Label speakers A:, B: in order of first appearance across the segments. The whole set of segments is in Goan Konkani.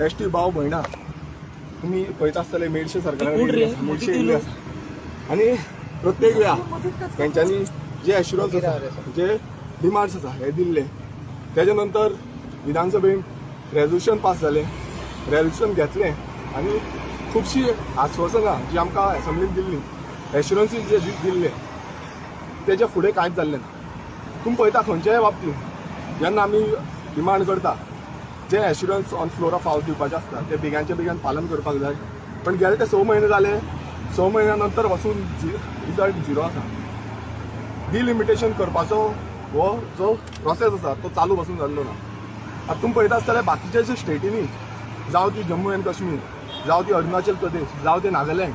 A: एस टी भाव भयणा, तुमी पळयता आसतले मेडशे सरकारान मेडशे येयल्ले आसा आनी प्रत्येक वेळा तेंच्यांनी जे एश्युरन्स आसा, जे डिमांड्स आसा हे दिल्ले. तेच्या नंतर विधानसभेन रेजोल्युशन पास जालें, रेजोल्युशन घेतलें आनी खुबशीं आश्वासनां जी आमकां एसेंब्लीन दिल्ली, एश्युरन्सीस जे दिल्ले, तेच्या फुडें कांयच जाल्लें ना. तुमी पळयता खंयच्याय बाबतींत जेन्ना आमी डिमांड करता, जे assurance on floor of house दिवपाचे आसता ते बेगानच्या बेगान पालन करपाक जाय. पण गेले ते 6 म्हयने जाले, 6 म्हयन्या नंतर वचून रिजल्ट झिरो आसा. डिलिमिटेशन करपाचो हो जो प्रोसेस आसा तो चालू पासून जाल्लो ना. आतां तुमी पळयता आसतले बाकीच्या जे स्टेटींनी, जावं ती जम्मू एंड काश्मीर, जावं ती अरुणाचल प्रदेश, जावं ते नागालँड,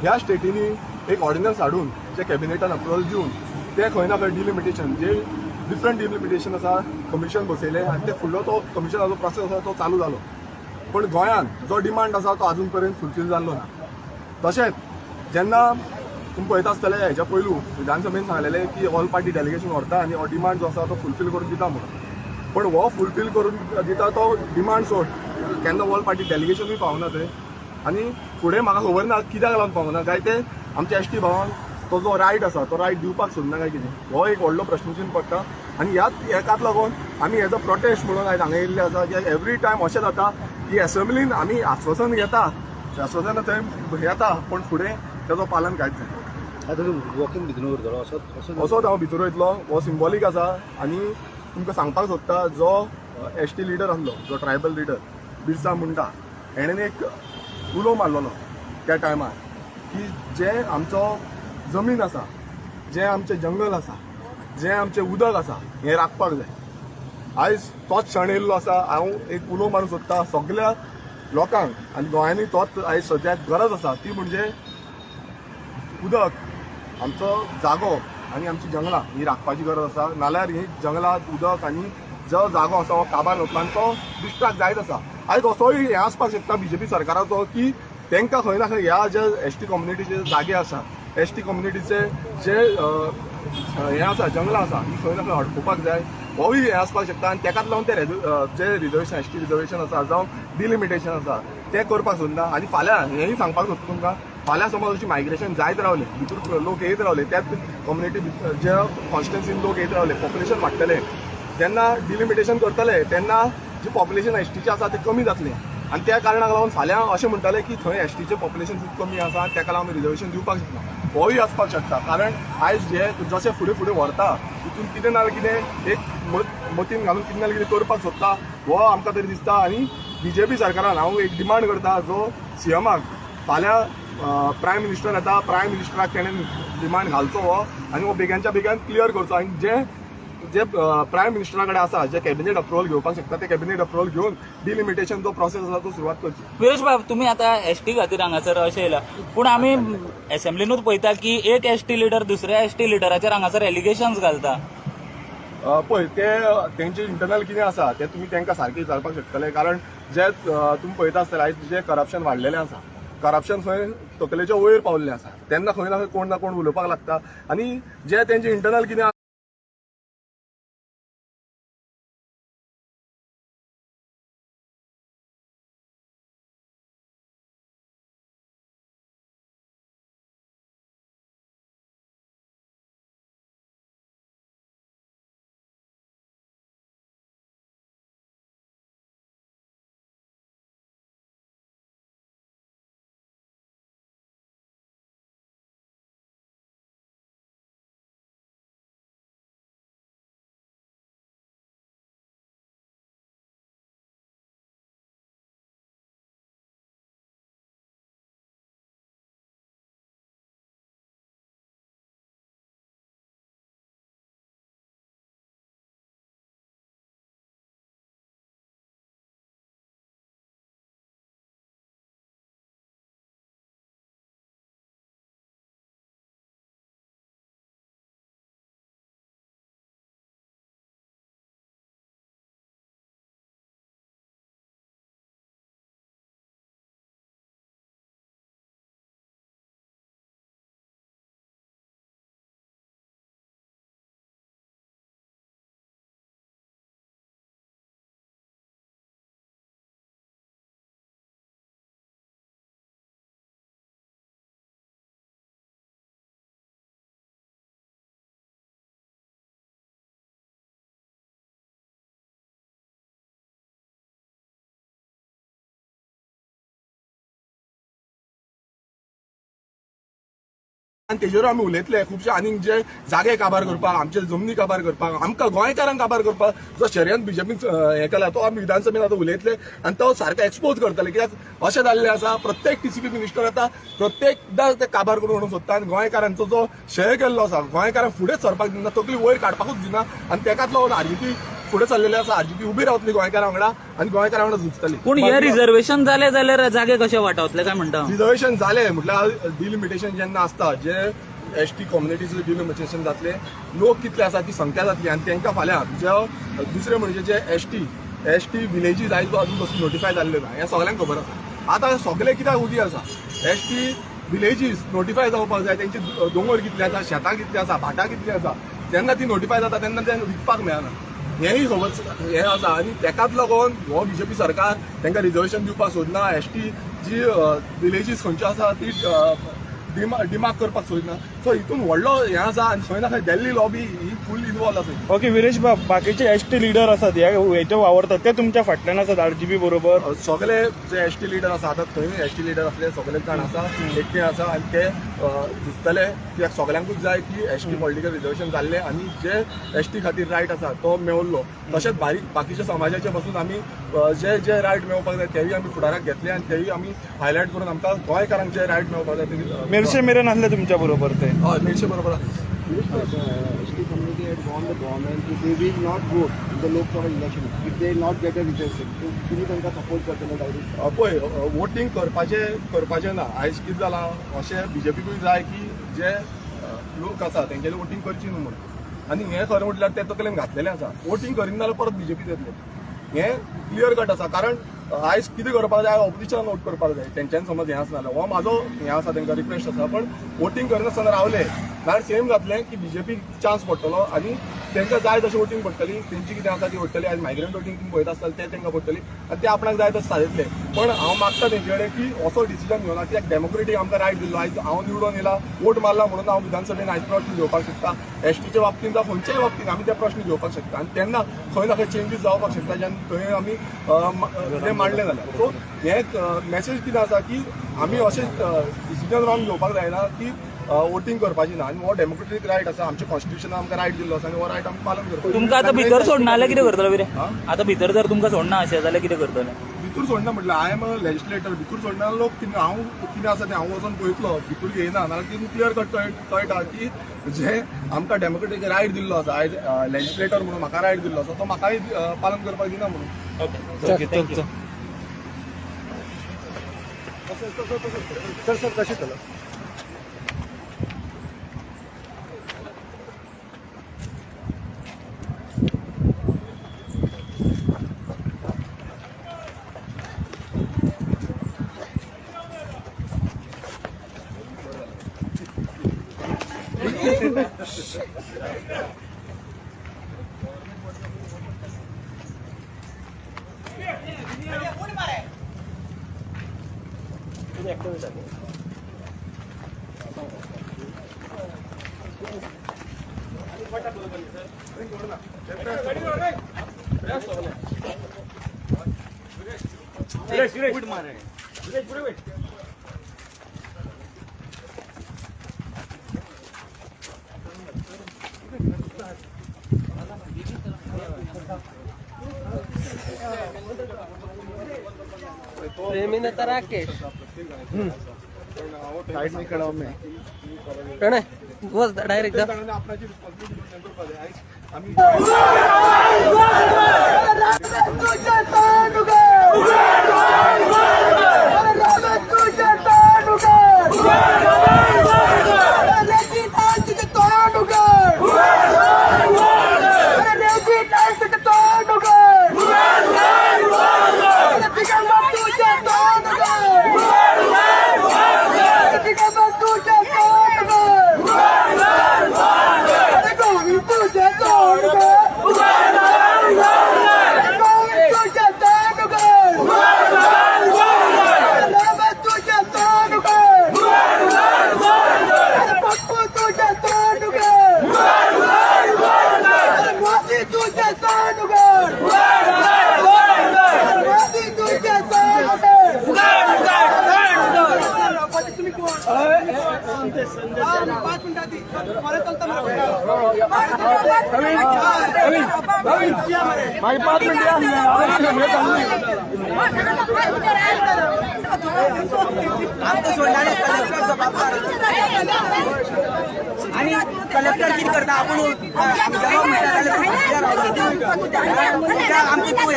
A: ह्या स्टेटींनी एक ऑर्डिनन्स हाडून जे कॅबिनेटान अप्रुवल दिवन ते खंय ना खंय डिलिमिटेशन, जे डिफरंट डिलिमिटेशन आसा, कमिशन बसयलें आनी ते फुडलो तो कमिशनाचो प्रोसेस आसा तो चालू जालो. पण गोंयांत जो डिमांड आसा तो अजून पर्यंत फुलफील जाल्लो ना. तशेंच जेन्ना तुमी पळयता आसतले हेच्या पयलू विधानसभेन सांगलेलें की ऑल पार्टी डेलिगेशन व्हरता आनी हो डिमांड जो आसा तो फुलफील करून दिता म्हणून. पण हो फुलफील करून दिता तो डिमांड सोड, केन्ना ऑल पार्टी डेलिगेशनूय पावना थंय. आनी फुडें म्हाका खबर ना कित्याक लागून पावना, काय ते आमच्या एस टी भावांक तो जो रायट आसा तो रायट दिवपाक सोदना काय कितें, हो एक व्हडलो प्रश्नचिन्न पडटा. आनी ह्याच हेकाच लागून आमी एज अ प्रोटेस्ट म्हणून आयज हांगा येयल्ले आसा की एवरी टायम अशें जाता की एसेंब्लीन आमी आश्वासन घेता, आश्वासनां थंय येता, पण फुडें तेजो पालन कांयच जायना.
B: आतां तूं वॉकींग भितर उरतलो असोच असोच?
A: असोच हांव भितर वयतलो. हो सिंबॉलीक आसा आनी तुमकां सांगपाक सोदता, जो एस टी लिडर आसलो, जो ट्रायबल लिडर बिरसा मुंडा, हेणेन एक उलो मारलेलो त्या टायमार की जे आमचो जमीन आसा, जे आमचें जंगल आसा, जें आमचें उदक आसा, हें राखपाक जाय. आयज तोच क्षण येयल्लो आसा. हांव एक उलो मारूंक सोदता सगल्या लोकांक आनी गोंयांनी तोच आयज सद्याक गरज आसा, ती म्हणजे उदक, आमचो जागो आनी आमची जंगलां ही राखपाची गरज आसा. नाल्यार ही जंगलां, उदक आनी जो जागो आसा हो काबार वतलो आनी तो डिस्ट्रक्ट जायत आसा. आयज असोय हें आसपाक शकता बीजेपी सरकाराचो की तांकां खंय ना खंय ह्या जे एस टी कम्युनिटीचे जागे आसा, एस टी कम्युनिटीचे जे हें आसा, जंगलां आसा, ही खंय ना खंय हडकुपाक जाय, होय हें आसपाक शकता. आनी तेकाच लागून ते जे रिजर्वेशन, एस टी रिजर्वेशन आसा जावं डिलिमिटेशन आसा, तें करपाक सोदना. आनी फाल्यां हेंय सांगपाक सोदता तुमकां, फाल्यां समज अशी मायग्रेशन जायत रावलें, भितर लोक येयत रावले, त्याच कम्युनिटी जे कॉन्स्टिट्युन्सीन लोक येयत रावले, पॉप्युलेशन वाडटलें. जेन्ना डिलिमिटेशन करतले तेन्ना जी पॉप्युलेशन एस टीचें आसा तें कमी जातलें आनी त्या कारणाक लागून फाल्यां अशें म्हणटाले की थंय एस टीचें पॉप्युलेशन खूब कमी आसा आनी तेका लागून आमी रिजर्वेशन दिवपाक शकना, होय आसपाक शकता. कारण आयज जे जशें फुडें फुडें व्हरता तितून कितें ना कितें एक मतीन घालून कितें ना कितें करपाक सोदता हो आमकां तरी दिसता. आनी बीजेपी सरकारान हांव एक डिमांड करता जो सीएमाक, फाल्यां प्रायम मिनिस्टर येता, प्रायम मिनिस्टराक तेणें डिमांड घालचो हो आनी हो बेगानच्या बेगान क्लियर करचो आनी जे जे प्रायम मिनिस्टरा कडेन आसा, जे कॅबिनेट अप्रुवल घेवपाक शकता, ते कॅबिनेट अप्रुवल घेवन डिलिमिटेशन जो प्रोसेस आसा तो सुरवात करची.
C: विरेश बाब, तुमी आतां एस टी खातीर हांगासर अशें येयला, पूण आमी एसेंब्लीनूच पळयता की एक एस टी लिडर दुसऱ्या एस टी लिडराचेर हांगासर एलिगेशन्स घालता.
A: पळय, ते तेंचे इंटरनल कितें आसा ते तुमी तांकां सारकें विचारपाक शकतले. कारण जे तुमी पळयता आसतले आयज जे करप्शन वाडलेलें आसा, करप्शन खंय तकलेच्या वयर पावल्लें आसा, तेन्ना खंय ना खंय कोण ना कोण उलोवपाक लागता आनी जे तेंचे इंटरनल कितें आनी तेजेर आमी उलयतले खुबशे आनीक जे जागे काबार करपाक, आमचे जमनी काबार करपाक, आमकां गोंयकारांक काबार करपाक जो शर्यंत बीजेपीन हें केला तो आमी विधानसभेन आतां उलयतले आनी तो सारको एक्सपोज करतले. कित्याक अशें जाल्लें आसा, प्रत्येक टीसीपी मिनिस्टर आतां प्रत्येकदां ते काबार करून म्हणून सोदता आनी गोंयकारांचो जो शेळ केल्लो आसा, गोंयकारांक फुडें सरपाक दिना, तकली वयर काडपाकूच दिना आनी तेकाच लागून आरजीपी फुडें सरलेले आसा. आरजीपी उबी रावतली गोंयकारां वांगडा आनी गोंयकारां वांगडा झुजतली.
C: पूण हे रिझर्वेशन जालें जाल्यार जागे कशे वाटावतले काय म्हणटा?
A: रिझर्वेशन जालें म्हटल्यार डिलिमिटेशन जेन्ना आसता, जे एस टी कम्युनिटीचें डिलिमिटेशन जातलें, लोक कितले आसा ती संख्या जातली आनी तांकां फाल्यां जे दुसरें म्हणजे जे एस टी विलेजीस आयज अजून पसून नोटिफाय जाल्ले ना, हें सगल्यांक खबर आसा. आतां सगळे कित्याक उदी आसा, एस टी विलेजीस नोटिफाय जावपाक जाय. तेंचे दोंगर कितले आसा, शेतां कितली आसा, भाटां कितली आसा, जेन्ना ती नोटिफाय जाता तेन्ना ते विकपाक मेळना, हेंय खबर हें आसा. आनी तेकाच लागून हो बीजेपी सरकार तांकां रिजर्वेशन दिवपाक सोदना, एस टी जी विलेजीस खंयच्यो आसा ती डिमार्क करपाक सोदना. सो हितून व्हडलो हें आसा आनी खंय ना खंय दिल्ली लॉबी ही फूल इनवॉल्व आसा.
D: ओके विरेश बाब, बाकीचे एस टी लिडर आसात ह्या हेचे वावरतात ते तुमच्या फाटल्यान आसात आरजीपी बरोबर?
A: सगळे जे एस टी लिडर आसा, आतां थंय एस टी लिडर आसले सगळे जाण आसा, एकटे आसा आनी ते झुजतले. कित्याक सगळ्यांकूच जाय की एस टी पॉलिटिकल रिजर्वेशन जाल्लें आनी जे एस टी खातीर रायट आसा तो मेवल्लो. तशेंच बारीक बाकीच्या समाजाचे पासून आमी जे जे रायट मेळोवपाक जाय तेवूय आमी फुडाराक घेतले आनी तेवूय आमी हायलायट करून आमकां गोंयकारांक जे रायट मेळोवपाक जाय ते
D: मेरशे मेरेन आसले तुमच्या बरोबर ते?
A: हय, मेरशे बरोबर आसा.
B: ST community had warned the government that they will not vote in the Lok Sabha election if they not get a reservation. So, तुम्ही तांकां सपोर्ट करतले डायरेक्ट?
A: पळय, वोटींग करपाचें ना. आयज कितें जालां, अशें बीजेपीकूय जाय की जे लोक आसा तेंच्यांनी वोटींग करची न्हू म्हणून. आनी हें खरें म्हटल्यार ते तकलेन घातलेलें आसा, वोटींग करिना जाल्यार परत बीजेपीत येतले, हें क्लियर कट आसा. कारण आयज कितें करपाक जाय, ऑपोजिशनान वोट करपाक जाय. तेंच्यांनी समज हें आसना जाल्यार हो म्हाजो हें आसा, तेंकां रिक्वेस्ट आसा. पण वोटींग करिनासतना रावले जाल्यार सेम जातलें की बीजेपीक चान्स पडटलो आनी तांकां जाय तशें वोटींग पडटली, तेंची कितें आसा ती पडटली. आयज मायग्रंट वोटींग तुमी पळयता आसतले, ते तांकां पडटली आनी ते आपणाक जाय तशें सादयतले. पण हांव मागता तेंचे कडेन की असो डिसिजन घेवना, कित्याक डेमोक्रेटीक आमकां रायट दिल्लो. आयज हांव निवडून येयला, वोट मारला म्हणून हांव विधानसभेन आयज प्रश्न घेवपाक शकता. एस टीच्या बाबतींत जावं खंयच्याय बाबतींत आमी ते प्रश्न घेवपाक शकता आनी तेन्ना खंय ना खंय चेंजीस जावपाक शकता जेन्ना थंय आमी कितें मांडलें जाल्यार. सो हे मॅसेज कितें आसा की आमी अशें डिसिजन रॉंग घेवपाक जायना की वोटींग करपाची ना. आनी हो डेमोक्रेटीक रायट आसा, आमच्या कॉन्स्टिट्युशनान आमकां रायट दिल्लो आसा आनी हो रायट आमी पालन करपाक.
C: तुमकां आतां भितर सोडना जाल्यार कितें करतलो विरे?
A: हा?
C: आतां भितर जर तुमकां सोडना अशें जाल्यार कितें करतले?
A: भितूर सोडना म्हटल्यार I am a legislator. भितूर सोडना, लोक कितें हांव कितें आसा तें हांव वचोन पळयतलो. भितूर घेयना नाल्यार तितून क्लियर कट कळटा की जे आमकां डेमोक्रेटीक रायट दिल्लो आसा, आयज लेजिस्लेटर म्हणून म्हाका रायट दिल्लो आसा, तो म्हाकाय पालन करपाक दिना म्हणून.
C: ओके.
D: ओके, चल चल.
B: सर सर, कशें चला?
A: सायड खडा मैं.
E: प्रणय बस डायरेक्ट जा.
A: आपणाची रिस्पॉन्सिबिलिटी करपाक जाय. आयज आमी
E: Go!
A: मागीर 5 मिनटां.
F: आणि कलेक्टर कितें करता आपूण आमची तूं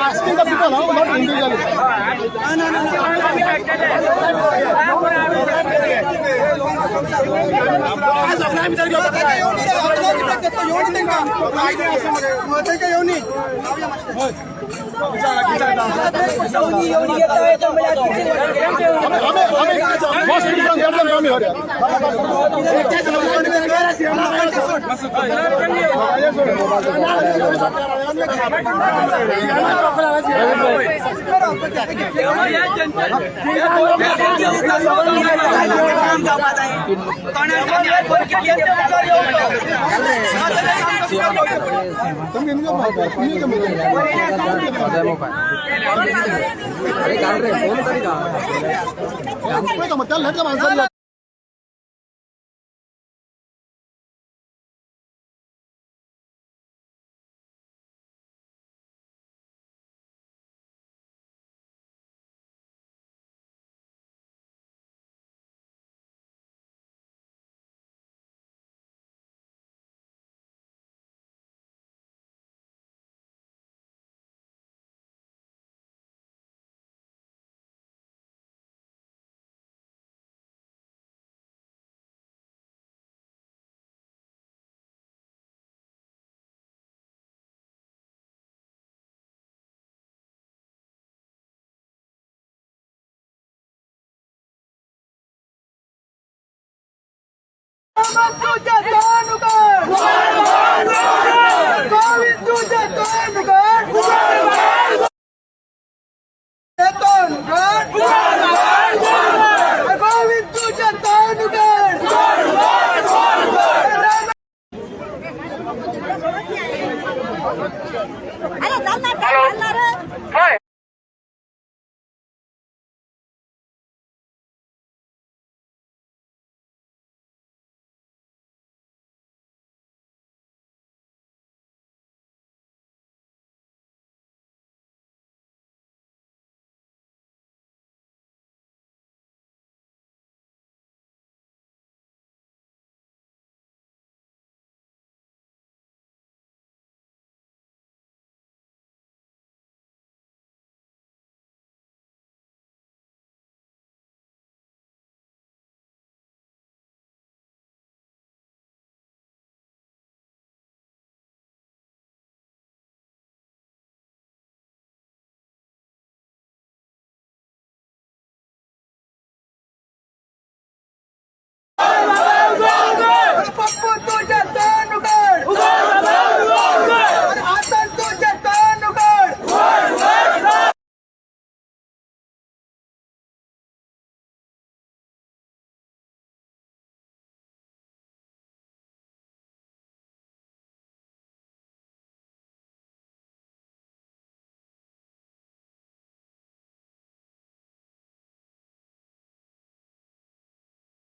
A: Asking the people, not individually. माणसाला.
G: अरे चालणार काय चालणार?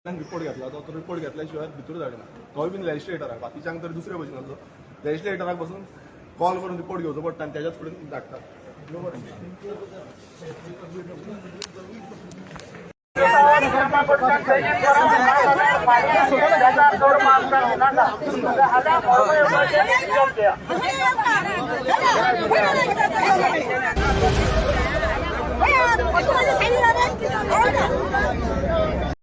A: रिपोर्ट घेतला तो रिपोर्ट घेतल्या शिवाय भितर धाडिना. तोय बीन लेजिस्लेटराक, बाकीच्यांक तर दुसरे भशेन आसलो. लेजिस्लेटराक बसून कॉल करून रिपोर्ट घेवचो पडटा आनी त्याच्याच फुडें धाडटा.
G: अरे.